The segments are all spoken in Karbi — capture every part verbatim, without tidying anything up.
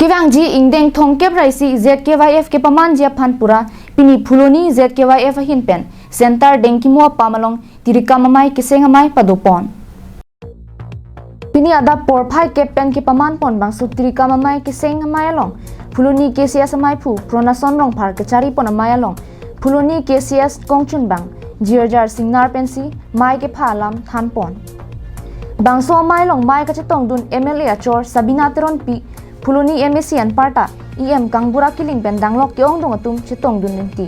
Kevangji ingdeng thomkep ra isi Z K Y F kepamanji aphan pura pini Phuloni Z K Y F ahin pen Center Dengkimo apam along tirikam amei keseng amei padopon. Pini adap porphai kep pen kepamanpon bangso tirikam amei keseng amei along Phuloni K C S ameiphu Pronason Rongphar kecharipon amei along Phuloni K C S kongchunbang Jirjar Singnar pensi mei kepha alam thanpon. Bangso amei along mei kachetongdun M L A achor Sabina Teronpi, Phuloni M A C anparta E M Kangbura Killing pen danglok ke-ongdung atum chetongdun lenti.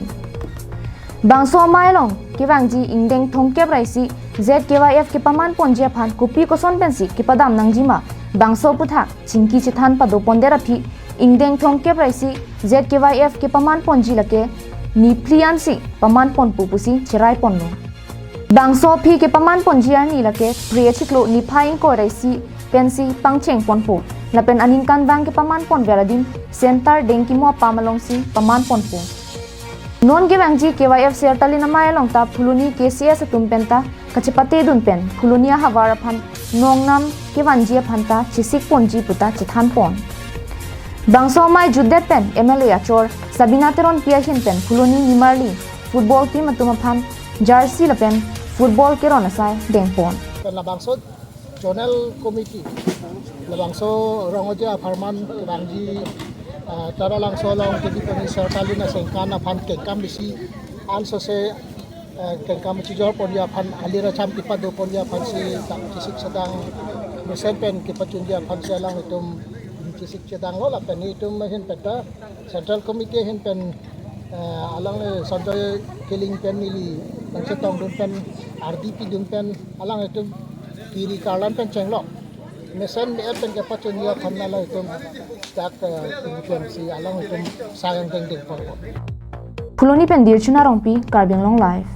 Bangso amei along kevangji ingdeng thomkep ra isi Z K Y F kepamanponji aphan kopi koson pensi kepadam nangjima bangso aphuthak chingki chethan padopondet aphi, ingdeng thomkep ra isi Z K Y F kepamanponji lake niphli ansi pamanponpo pusi cheraiponlo. Bangso aphi kepamanponji arni lake Phre achiklo niphai ingkoi ra isi pensi pangchengponpo. Lapen aningkanvang kepamanponver adim Center Dengkimo apam alongsi pamanponpo. Non kevangji K Y F Sertalin amei along ta Phuloni K C S atum penta kachepatedun pen Phuloni ahavar aphan nongnam kevanji aphanta chesikponji puta chethanpon. Bangso amei jutdet pen M L A achor Sabina Teronpi ahin pen Phuloni nimarli football team atum aphan jersey lapen football keron asai dengpon. Pen labangso zonal committee, labangso Rong Aje apharman kevangji, ah, Taralangso along kediponi Sertalin asengkan aphan kengkam isi ansose, eh, kengkam chijorponji aphan, alir acham kepadoponji aphansi ta chesik chedang mesen pen kepachunji aphansi alanglitum chesik chedanglo. Lapen itum ahin penta Central Committee ahin pen, eh, alangli Sanjoy Killing pen neli nangchetongdun pen, ardi pidun pen, alanglitum kiri karlan pen chenglo. Mesen me-et pen kepachunji aphan alanglitum dak, eh, T V T M C alanglitum sayang dengdengponpo. Phuloni pen Dirchuna Rongpi, Karbi Anglong Live.